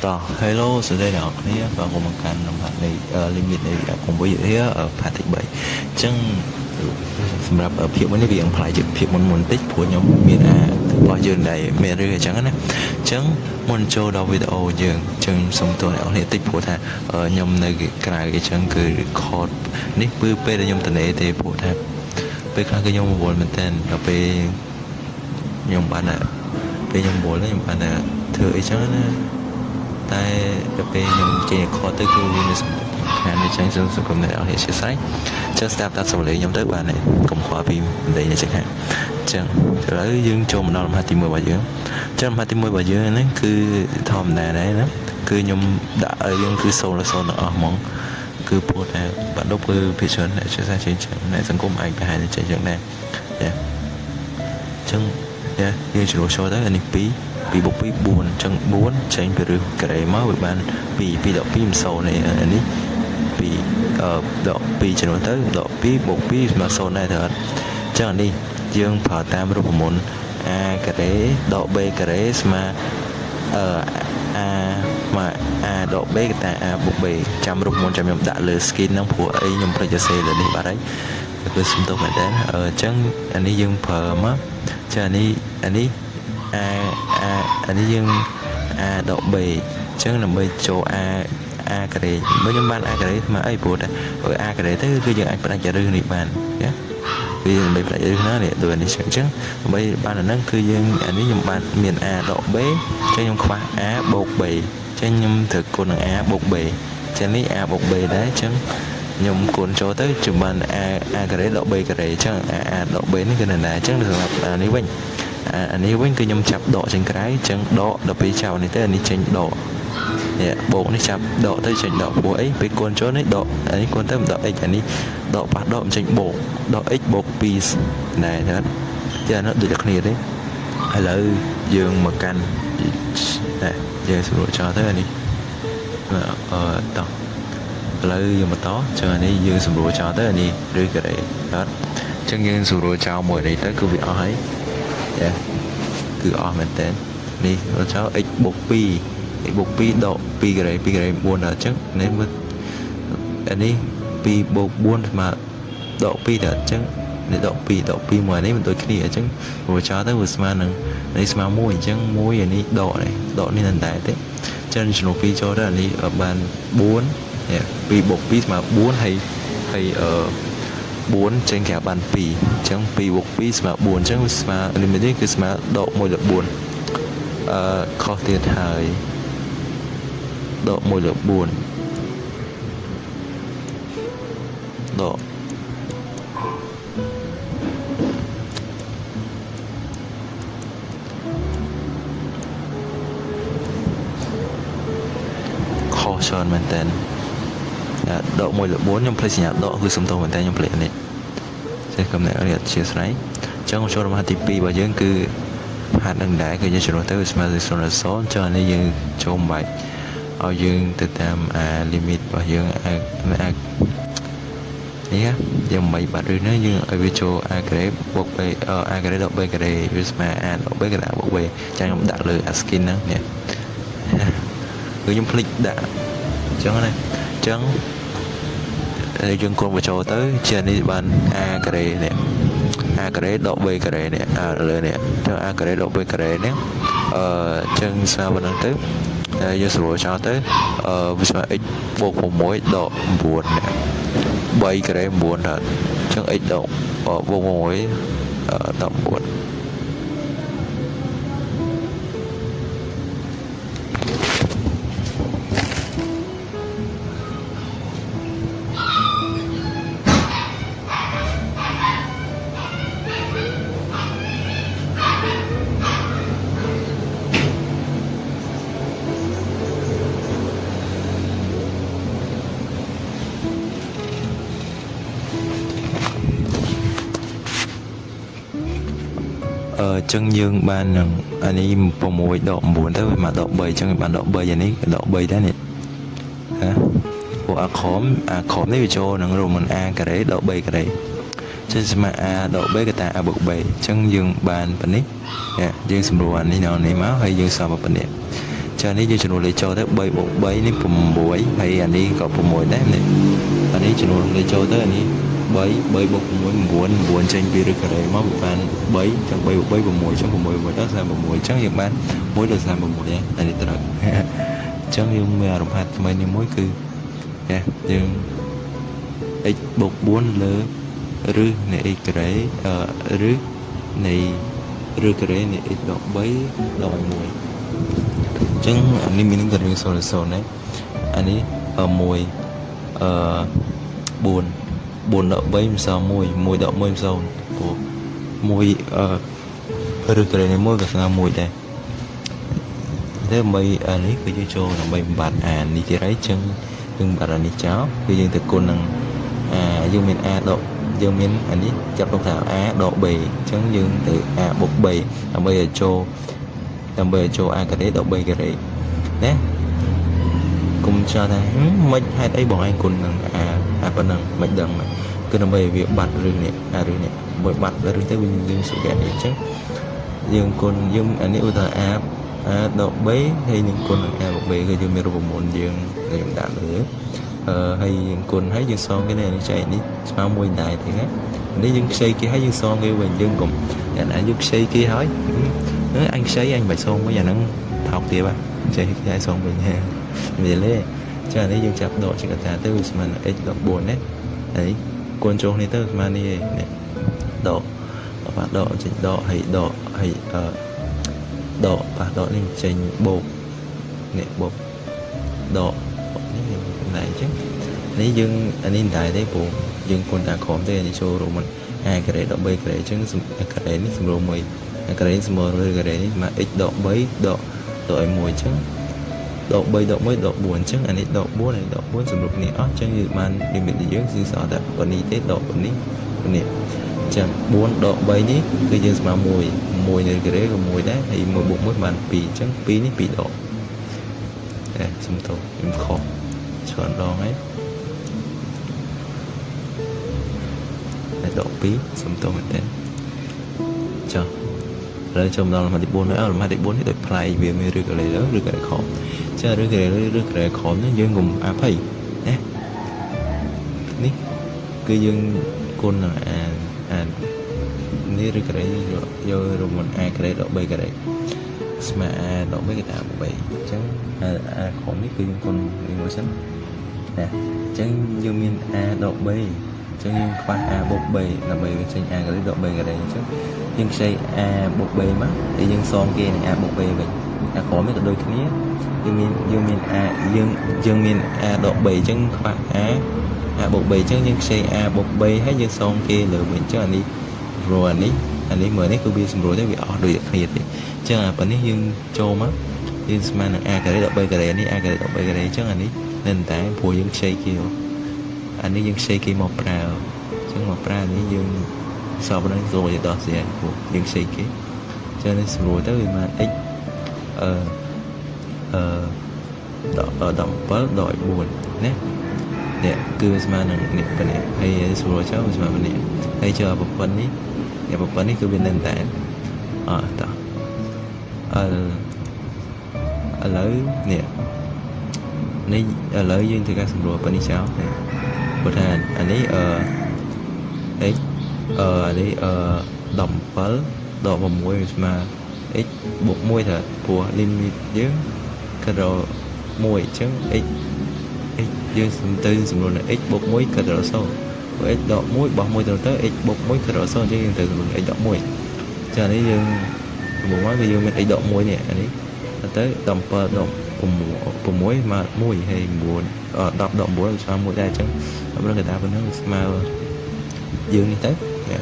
តោះ Hello សួស្តីអ្នកនរគ្នាបាទខ្ញុំមកកាន់លំហាត់នៃ limit នៃកុំព្យូទ័រ part ទី3អញ្ចឹងសម្រាប់ភាពមុននេះវាប្លែកជាភាពមុនមុនតិចព្រោះខ្ញុំមានអារបស់យើងដែលមានរឿងអញ្ចឹងណាអញ្ចឹងមុនចូលដល់វីដេអូយើងអញ្ចឹងសូមទោសអ្នកនរគ្នាតិចព្រោះថាខ្ញុំនៅក្រៅអញ្ចឹងគឺ record នេះគឺពេលដែលខ្ញុំតនេទេព្រោះថាពេលខ្លះគឺខ្ញុំរវល់មែនតើដល់ពេលខ្ញុំបានពេលខ្ញុំរវល់ខ្ញុំបានធ្វើអីចឹងណា តែដល់ពេលខ្ញុំចេញ record ទៅគឺវាមានសំខាន់អញ្ចឹងសូមសង្គមអ្នកនរគ្នាអធិស្ឋានអញ្ចឹងស្ដាប់តាមសំឡេងខ្ញុំទៅបានហើយកុំខ្វល់ពីសំឡេងនេះចឹងហាអញ្ចឹងឥឡូវយើងចូលមកដល់លំហាត់ទី1របស់យើងអញ្ចឹងលំហាត់ទី1របស់យើងហ្នឹងគឺធម្មតាដែរណាគឺខ្ញុំដាក់ឲ្យយើងគឺ0លើ0ទាំងអស់ហ្មងគឺព្រោះតែបាក់ដប់គឺភាគច្រើនអ្នកជាសាចេញចឹងអ្នកសង្គមឯងប្រហែលចេញចឹងដែរចាអញ្ចឹងយ៉ាយើងជ្រុលចូលទៅអានេះ2 2បូក2 4អញ្ចឹង4ចេញពីរឹសការ៉េមកវាបាន2 2ដក2មិន0នេះអានេះ2អឺដក2ចំនួនទៅដក2បូក2ស្មើ0ដែរទៅអត់អញ្ចឹងអានេះយើងប្រើតាមរូបមន្ត a ការ៉េដក b ការ៉េស្មើអឺ a មក a ដក b កតា a បូក b ចាំរូបមន្តចាំខ្ញុំដាក់លើ skin ហ្នឹងព្រោះអីខ្ញុំភ្លេចសរសេរលើនេះបាត់ហើយគឺសុំទោសមែនតើអញ្ចឹងអានេះយើងប្រើមកចាអានេះអានេះ a a អានេះយើង a ដក b អញ្ចឹងដើម្បីចូល a a ការ៉េបើខ្ញុំបាន a ការ៉េស្មើអីព្រោះតែ a ការ៉េទៅគឺយើងអាចផ្ដាច់រឹសនេះបានណាវាដើម្បីផ្ដាច់រឹសណានេះដូចនេះអញ្ចឹងដើម្បីបានអាហ្នឹងគឺយើងអានេះខ្ញុំបានមាន a ដក b អញ្ចឹងខ្ញុំខ្វះ a បូក b អញ្ចឹងខ្ញុំត្រូវគុណនឹង a បូក b អញ្ចឹងនេះ a បូក b ដែរអញ្ចឹងខ្ញុំគុណចូលទៅជំបាន a a ការ៉េដក b ការ៉េអញ្ចឹង a a ដក b នេះគឺនៅណាអញ្ចឹងសម្រាប់អានេះវិញអានេះវិញគឺខ្ញុំចាប់ដកចេញក្រៅអញ្ចឹងដកដល់ពេលចោលនេះទៅអានេះចេញដកនេះបូកនេះចាប់ដកទៅចេញដកព្រោះអីពេលគុណចូលនេះដកអានេះគុណទៅមិនដក x អានេះដកប៉ះដកមិនចេញបូកដក x បូក2ណែណាចាអានោះដូចតែគ្នាទេឥឡូវយើងមកកាន់ណែយើងស្រួលចោលទៅអានេះអឺតោះឥឡូវយើងបន្តចឹងអានេះយើងសម្រួលចោលទៅអានេះឬការ៉េអត់ចឹងយើងសម្រួលចោលមួយនេះទៅគឺវាអស់ហើយចាគឺអស់មែនតើនេះចោល x បូក2 x បូក2ដក2ការ៉េ2ការ៉េ9ដល់អញ្ចឹងនេះមើលអានេះ2បូក4ស្មើដក2ដល់អញ្ចឹងនេះដក2ដក2មួយនេះមិនដូចគ្នាអញ្ចឹងព្រោះចោលទៅវាស្មើនឹងនេះស្មើ1អញ្ចឹង1អានេះដកនេះដកនេះមិនដែរទេចឹងចំនួន2ចូលទៅអានេះបាន4នេះ2បូក2ស្មើ4ហើយហើយអឺ4ចេញក្រៅបាន2អញ្ចឹង2បូក2ស្មើ4អញ្ចឹងស្មើ limit នេះគឺស្មើដក1លើ4អឺខុសទៀតហើយដក1លើ4ដកខុសច្រើនមែនតើដក1លើ4ខ្ញុំភ្លេចសញ្ញាដកគឺសុំទោសមែនតើខ្ញុំភ្លេចអានេះចេះកំណែរៀបអធិស្ឋានអញ្ចឹងចូលដល់មហាទី2របស់យើងគឺហាត់នឹងដែរគឺយើងជំនួសទៅវាស្មើនឹង0ដល់0អញ្ចឹងអានេះយើងចូលមិនបាច់ឲ្យយើងទៅតាមអា limit របស់យើងអាអានេះយើងមិនបាត់ឬនេះយើងឲ្យវាចូល a ការ៉េបូក b a ការ៉េដក b ការ៉េវាស្មើ a ដក b ការ៉េបូក b ចាំខ្ញុំដាក់លើអា skin ហ្នឹងនេះគឺខ្ញុំភ្លេចដាក់អញ្ចឹងណាអញ្ចឹងយើងគុណបញ្ចូលទៅជានេះបាន a ការ៉េនេះ a ការ៉េដក b ការ៉េនេះ a លើនេះអញ្ចឹង a ការ៉េដក b ការ៉េនេះអឺអញ្ចឹងស្មើប៉ុណ្ណឹងទៅហើយយើងស្រួលចោលទៅអឺវាស្មើ x បូក6ដក9នេះ3ការ៉េ9ដល់អញ្ចឹង x ដកបូក6ដក9អឺចឹងយើងបាននឹងអានេះ6ដក9ទៅវាមកដក3ចឹងបានដក3អានេះដក3ដែរនេះហ៎ពួកអាខមអាខមនេះវាចូលនឹងរួមនឹង a ការ៉េដក b ការ៉េចឹងស្មើ a ដក b កតា a បូក b ចឹងយើងបានប៉ុណ្នេះយើងសម្រួលអានេះនៅនេះមកហើយយើងសល់ប៉ុណ្នេះ ចានេះយើងចំនួនលេខចូលទៅ3បូក3នេះ6ហើយអានេះក៏6ដែរនេះអានេះចំនួនលេខចូលទៅអានេះ3 3បូក6 9 9ចេញពីឫសការ៉េមកវាបាន3ចឹង3បូក3 6ចឹង6 6ដល់36ចឹងយើងបាន1ដល់36ដែរអានេះត្រូវចឹងយើងមានអារម្មណ៍ហាត់ថ្មីនេះមួយគឺចាយើង x បូក4លើឫសនៃ x ការ៉េឫសនៃឫសការ៉េនៃ x ដក3ដក1អញ្ចឹងអានេះមាននឹងរឿង0 0ណាអានេះ1អឺ4 4ដក3មិនសល់1 1ដក1មិន0ព្រោះ1អឺឫសការ៉េនៃ1ក៏ស្មើ1ដែរតែដើម្បីអានេះគឺយើងចូលដើម្បីបំបត្តិអានេះទៀតហើយអញ្ចឹងយើងបំបត្តិអានេះចោលគឺយើងទៅគុណនឹងអាយើងមាន a ដកយើងមានអានេះចាប់ទុកថា a ដក b អញ្ចឹងយើងទៅ a បូក b ដើម្បីឲ្យចូល a ការ៉េដក b ការ៉េណាគុំចោលថាមិនហេតុអីបងឯងគុណនឹង a អាប៉ុណ្ណឹងមិនដឹងគឺដើម្បីឲ្យវាបាត់រឿងនេះអារឿងនេះបើបាត់រឿងទៅវាយើងសុខនេះអញ្ចឹងយើងគុណយើងអានេះឧទាហរណ៍ a a ដក b ហើយនឹងគុណនឹង a បូក b គឺយើងមានរូបមន្តយើងខ្ញុំដាក់លើអឺហើយយើងគុណហើយយើងសងគេនេះចែកនេះស្មើមួយដែរទេណានេះយើងខ្ចីគេហើយយើងសងគេវិញយើងកុំតែណាយើងខ្ចីគេហើយអញខ្ចីអញមិនសងវិញអាហ្នឹងថោកទៀតបាទខ្ចីគេឲ្យសងវិញនិយាយលេចានេះយើងចាប់ដកជាកតាទៅវាស្មើនឹង x ដក4ណាហើយគុណចូលនេះទៅស្មើនេះឯងនេះដកបាទដកចេញដកហើយដកហើយអឺដកបាទដកនេះចេញបូកនេះបូកដកនេះយើងចំណែកអញ្ចឹងនេះយើងអានេះមិនដែរទេព្រោះយើងគុណតាក្រោមទេអានេះចូលរួមមិន a ការ៉េដក3ការ៉េអញ្ចឹងការ៉េនេះសម្រួលមួយការ៉េសម្រួលការ៉េនេះមក x ដក3ដកដកឲ្យ1អញ្ចឹងដក3ដក1ដក4អញ្ចឹងអានេះដក4អានេះដក4សម្រាប់នេះអស់អញ្ចឹងយើងបាន limit របស់យើងគឺសល់តែប៉ុណ្នេះទេដកប៉ុណ្នេះប៉ុណ្នេះអញ្ចឹង4ដក3នេះគឺយើងស្មើ1 1នៅការ៉េក៏1ដែរហើយ1បូក1បាន2អញ្ចឹង2នេះ2ដកអេសុំទោសខ្ញុំខុសច្រើនដងហើយតែដក2សុំទោសមែនទែនចុះឥឡូវចូលមកដល់លំហាត់ទី4ហើយលំហាត់ទី4នេះដូចប្លែកវាមានឬក៏លើឬក៏ខំចាឬក៏លើឬក៏ខំនេះយើងកុំអាភ័យណានេះគឺយើងគុណនឹងអាអានេះឬក៏យកយករមន្ត a ការ៉េដក3ការ៉េស្មើ a ដក3គេថា3អញ្ចឹងអាខំនេះគឺយើងគុណមួយសិនណាអញ្ចឹងយើងមាន a ដក3អញ្ចឹងយើងខ្វះ a បូក b ដើម្បីវាចេញ a ការ៉េដក b ការ៉េអញ្ចឹងយើងខ្ចី a បូក b មកហើយយើងសងគេនឹង a បូក b វិញអាក្រោមនេះក៏ដូចគ្នាយើងមាន a យើងមាន a ដក b អញ្ចឹងខ្វះ a a បូក b អញ្ចឹងយើងខ្ចី a បូក b ហើយយើងសងគេលើវិញអញ្ចឹងអានេះព្រោះអានេះមើលនេះគឺវាសម្រួលទេវាអស់ដូចគ្នាទេអញ្ចឹងអាប៉ុណ្នេះយើងចូលមកយើងស្មើនឹង a ការ៉េដក3ការ៉េនេះ a ការ៉េដក3ការ៉េអញ្ចឹងអានេះនៅតែព្រោះយើងខ្ចីគេអានេះយើងខ្ចីគេមកប្រើអញ្ចឹងមកប្រើនេះយើងសល់ប៉ុណ្ណឹងស្រួលទៅដោះស្រាយព្រោះយើងខ្ចីគេអញ្ចឹងនេះស្រួលទៅវាបាន x អឺអឺដក17ដក4ណានេះគឺវាស្មើនឹងនេះប៉ុណ្នេះហើយស្រួលចោលវាស្មើប៉ុណ្នេះហើយចុះប្រព័ន្ធនេះនេះប្រព័ន្ធនេះគឺវានៅតែអតោះអឺឥឡូវនេះនេះឥឡូវយើងធ្វើការសម្រួលប៉ុណ្នេះចោលនេះព្រោះថាអានេះអឺ x អឺអានេះអឺ17ដក6វាស្មើ x បូក1ថាព្រោះ limit យើងគិតរក1អញ្ចឹង x x យើងសំទៅសម្រួលនៅ x បូក1គិតរក0ព្រោះ x ដក1បោះ1ទៅទៅ x បូក1គិតរក0អញ្ចឹងយើងត្រូវសម្រួល x ដក1ចានេះយើងដំបូងមកគឺយើងមាន x ដក1នេះអានេះទៅ17ដក6 6មក1ហើយ9 10ដក9ស្មើ1ដែរអញ្ចឹងដល់កតាប៉ុណ្ណឹងស្មើយើងនេះទៅនេះ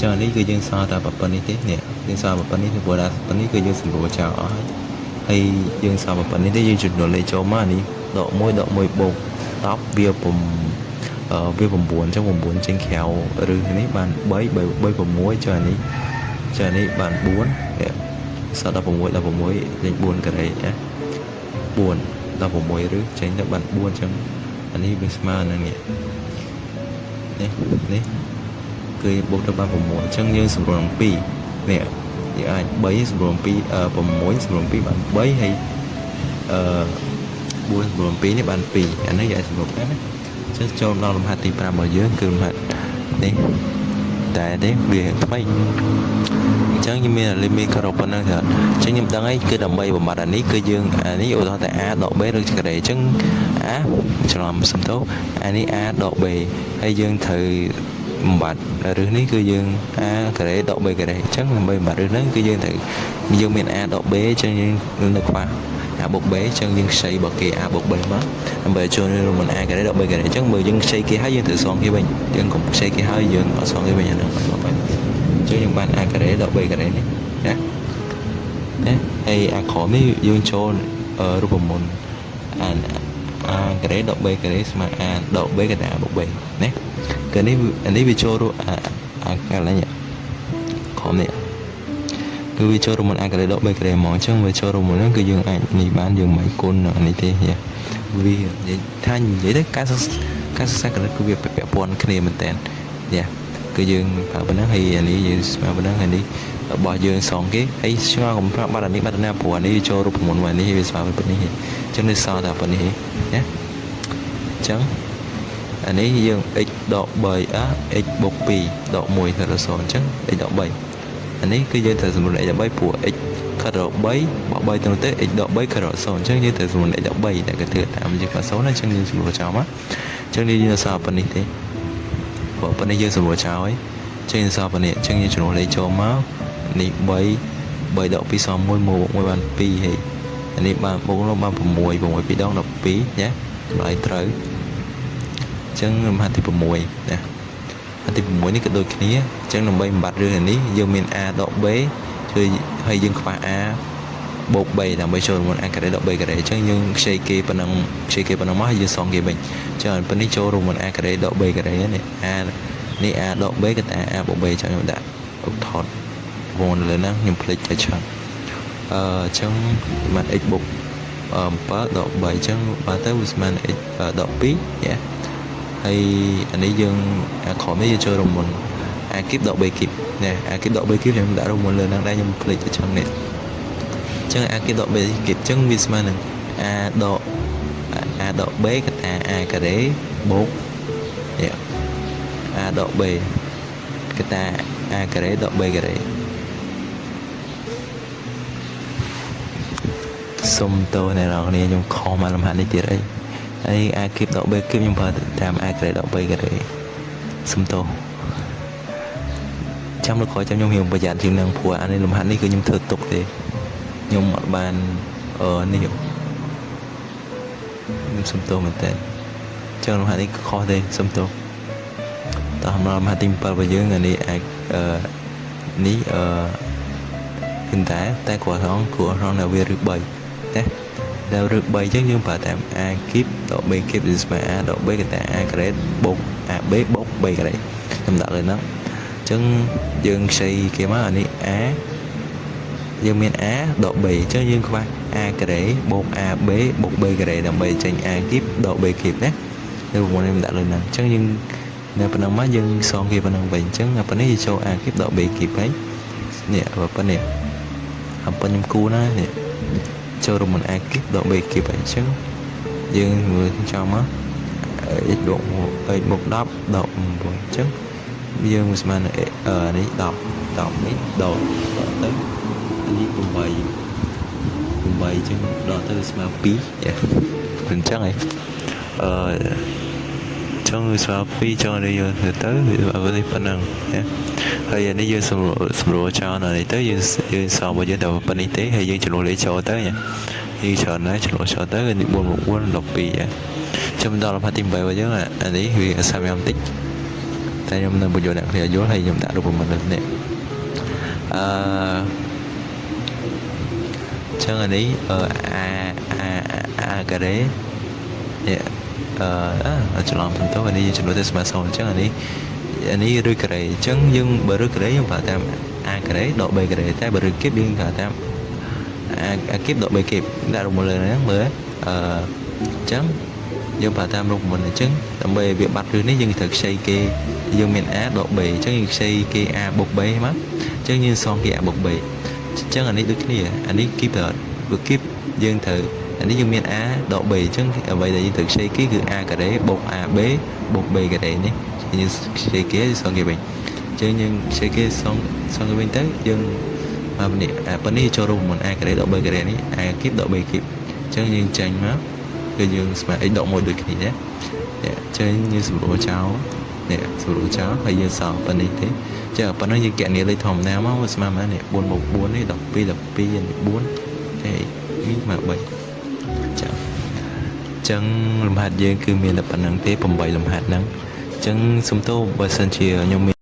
ចឹងនេះគឺយើងសល់តែប៉ុណ្្នេះទេនេះយើងសល់ប៉ុណ្្នេះទេព្រោះថាប៉ុណ្្នេះគឺយើងសម្រួលចោលអស់ហើយហើយយើងសល់ប៉ុណ្្នេះទេយើងចំនួនលេខចូលមកនេះដក1ដក1បូក10វា9វា9អញ្ចឹង9ចេញក្រៅឬនេះបាន3 3 3 6ចុះអានេះចុះអានេះបាន4នេះសល់16 16ចេញ4ការ៉េណា4 16ឬចេញទៅបាន4អញ្ចឹងអានេះវាស្មើនឹងនេះនេះនេះគឺបូកទៅបាន6អញ្ចឹងយើងសម្រួលនឹង2នេះយើងអាច3សម្រួល2 6សម្រួល2បាន3ហើយ អឺ4សម្រួល2នេះបាន2អានេះយកសម្រួលបានណាចឹងចូលដល់លំហាត់ទី5របស់យើងគឺលំហាត់នេះតែទេវាថ្មីអញ្ចឹងខ្ញុំមាន limit ខុសប៉ុណ្ណឹងទៅអញ្ចឹងខ្ញុំដឹងហើយគឺដើម្បីបំបត្តិអានេះគឺយើងអានេះឧទាហរណ៍តែ a ដក b ឬការ៉េអញ្ចឹង a ច្រឡំសំទោសអានេះ a ដក b ហើយយើងត្រូវបំបត្តិរឹសនេះគឺយើង a ការ៉េដក b ការ៉េអញ្ចឹងដើម្បីបំបត្តិរឹសហ្នឹងគឺយើងត្រូវយើងមាន a ដក b អញ្ចឹងយើងនៅខ្វះ a បូក b អញ្ចឹងយើងខ្ចីរបស់គេ a បូក b មកដើម្បីចូលរួមមិន a ការ៉េដក b ការ៉េអញ្ចឹងបើយើងខ្ចីគេហើយយើងត្រូវសងគេវិញយើងកុំខ្ចីគេហើយយើងអត់សងគេវិញអាហ្នឹងបាទអញ្ចឹងយើងបាន a ការ៉េដក b ការ៉េនេះណាណាហើយអាក្រោមនេះយើងចូលរូបមន្តអា a ការ៉េដក b ការ៉េស្មើ a ដក b កណ្ដាល a បូក b ណាគឺនេះអានេះវាចូលរូអាអាកន្លែងក្រោមនេះគឺវាចូលរួមមុន a ការ៉េដក b ការ៉េហ្មងអញ្ចឹងវាចូលរួមមុនហ្នឹងគឺយើងអាចនេះបានយើងមិនគុណនឹងអានេះទេវានិយាយថានិយាយទៅការសិក្សាការសិក្សាគណិតគឺវាពាក់ព័ន្ធគ្នាមែនតើយ៉ាគឺយើងប្រើប៉ុណ្ណឹងហើយអានេះយើងស្មើប៉ុណ្ណឹងហើយនេះរបស់យើងសងគេហើយឆ្ងល់កុំប្រាប់បាត់អានេះបាត់ណាព្រោះអានេះវាចូលរូបមន្តមកនេះវាស្មើប៉ុណ្នេះអញ្ចឹងនេះសល់តែប៉ុណ្នេះណាអញ្ចឹងអានេះយើង x ដក3អ x បូក2ដក1ទៅដល់0អញ្ចឹង x ដក3អានេះគឺយើងត្រូវសម្រួល x ដក3ព្រោះ x ខិតរក3បក3ទៅទៅ x ដក3ខិតរក0អញ្ចឹងយើងត្រូវសម្រួល x ដក3តែគេធ្វើតាមយើងកា0អញ្ចឹងយើងសម្រួលចោលមកអញ្ចឹងនេះយើងសល់ប៉ុណ្នេះទេព្រោះប៉ុណ្នេះយើងសម្រួលចោលហើយអញ្ចឹងយើងសល់ប៉ុណ្នេះអញ្ចឹងយើងជំនួសលេខចូលមកនេះ3 3ដក2សល់1 1បូក1បាន2ហើយអានេះបានបូកនោះបាន6 6 2ដង12ណាចម្លើយត្រូវអញ្ចឹងលំហាត់ទី6ណាហាត់ទី6នេះក៏ដូចគ្នាអញ្ចឹងដើម្បីបំបត្តិរឿងនេះយើងមាន a ដក b គឺហើយយើងខ្វះ a បូក3ដើម្បីចូលរួម a ការ៉េដក b ការ៉េអញ្ចឹងយើងខ្ចីគេប៉ុណ្ណឹងខ្ចីគេប៉ុណ្ណឹងមកហើយយើងសងគេវិញអញ្ចឹងប៉ុណ្នេះចូលរួម a ការ៉េដក b ការ៉េនេះ a នេះ a ដក b ក៏តែ a បូក b អញ្ចឹងខ្ញុំដាក់ឧថតវងលើហ្នឹងខ្ញុំភ្លេចតែឆាត់អឺអញ្ចឹងបាន x បូក7ដក3អញ្ចឹងបើទៅវាស្មើនឹង x ដក2យ៉ាហើយអានេះយើងអាក្រោមនេះយើងចូលរមុន a គីបដក b គីបណា a គីបដក b គីបខ្ញុំដាក់រមុនលើហ្នឹងដែរខ្ញុំភ្លេចទៅចឹងនេះអញ្ចឹង a គីបដក b គីបអញ្ចឹងវាស្មើនឹង a ដក a ដក b កតា a ការ៉េបូកនេះ a ដក b កតា a ការ៉េដក b ការ៉េសុំទោសអ្នកនរគ្នាខ្ញុំខុសមកលំហាត់នេះទៀតអីហើយ a គីបដក b គីបខ្ញុំប្រើតាម a ការ៉េដក b ការ៉េសុំទោសចាំលោកក្រោយចាំខ្ញុំរៀងប្រយ័ត្នជាងនឹងព្រោះអានេះលំហាត់នេះគឺខ្ញុំធ្វើទុកទេខ្ញុំអត់បានអឺនេះខ្ញុំសុំទោសមែនតើចឹងលំហាត់នេះខុសទេសុំទោសតោះមកលំហាត់ទី7របស់យើងអានេះអាចអឺនេះអឺគឺតែតែគ្រាន់ថងគ្រាន់ថងនៅវាឬ3ណាដល់ឬ3អញ្ចឹងយើងប្រើតាម a គីបដក b គីបស្មើ a ដក b កតា a ការ៉េបូក ab បូក b ការ៉េខ្ញុំដាក់លើហ្នឹងអញ្ចឹងយើងខ្ចីគេមកអានេះ a យើងមាន a ដក b អញ្ចឹងយើងខ្វះ a ការ៉េបូក ab បូក b ការ៉េដើម្បីចេញ a គីបដក b គីបណានៅប្រព័ន្ធនេះខ្ញុំដាក់លើហ្នឹងអញ្ចឹងយើងនៅប៉ុណ្ណឹងមកយើងសងគេប៉ុណ្ណឹងវិញអញ្ចឹងប៉ុណ្នេះយើងចូល a គីបដក b គីបហើយនេះប៉ុណ្នេះអាប៉ុណ្ខ្ញុំគូណានេះចូលរួមមិន a គីបដក b គីបហើយអញ្ចឹងយើងមើលចោលមក x បូក x បូក10ដក9អញ្ចឹងយើងស្មើនឹងនេះ10 10នេះដកដកទៅនេះ8 8អញ្ចឹងដកទៅស្មើ2យ៉ាអញ្ចឹងហីអឺចង់ស្មើ2ចង់នេះយើងទៅទៅវានេះប៉ុណ្ណឹងណាហើយអានេះយើងសម្រួលសម្រួលចោលនៅនេះទៅយើងយើងសល់របស់យើងតែប៉ុណ្នេះទេហើយយើងចំនួនលេខចូលទៅយើងច្រើនណាស់ចំនួនចូលទៅនេះ4 4 12យ៉ាចាំដល់លំហាត់ទី8របស់យើងអានេះវាសាមញ្ញបន្តិចតែខ្ញុំនឹងបញ្យល់អ្នកគ្នាយល់ហើយខ្ញុំដាក់រូបមន្តនៅនេះអឺចឹងអានេះអឺ a a a ការ៉េនេះអឺច្រឡំទៅអានេះចំនួនទៅស្មើ0អញ្ចឹងអានេះអានេះឬការ៉េអញ្ចឹងយើងបើឬការ៉េយើងប្រើតាម a ការ៉េដក b ការ៉េតែបើឬគីបយើងប្រើតាម a គីបដក b គីបដាក់រូបមន្តលើហ្នឹងមើលអឺអញ្ចឹងយើងប្រើតាមរូបមន្តអញ្ចឹងដើម្បីឲ្យវាបាត់ឬនេះយើងត្រូវខ្ចីគេយើងមាន a ដក b អញ្ចឹងយើងខ្ចីគេ a បូក b មកអញ្ចឹងយើងសងគេ a បូក b អញ្ចឹងអានេះដូចគ្នាអានេះគីបទៅបើគីបយើងត្រូវ អានេះយើងមាន a ដក b អញ្ចឹងអ្វីដែលយើងត្រូវខ្ចីគេគឺ a ការ៉េបូក ab បូក b ការ៉េនេះយើងខ្ចីគេសងគេវិញអញ្ចឹងយើងខ្ចីគេសងសងគេវិញទៅយើងមកនេះអាប៉ុណ្នេះចូលរួមមុន a ការ៉េដក b ការ៉េនេះ a គីបដក b គីបអញ្ចឹងយើងចាញ់មកគឺយើងស្មើ x ដក1ដូចគ្នាណានេះអញ្ចឹងយើងសម្រួលចោលនេះសម្រួលចោលហើយយើងសល់ប៉ុណ្នេះទេចឹងប៉ុណ្ណឹងយើងកណនីលេខធម្មតាមកវាស្មើប៉ុន្មាននេះ4បូក4នេះ12 12នេះ4ទេនេះមក3ចាចឹងលំហាត់យើងគឺមានតែប៉ុណ្្នឹងទេ8លំហាត់ហ្នឹងចឹងសុំទោសបើសិនជាខ្ញុំមាន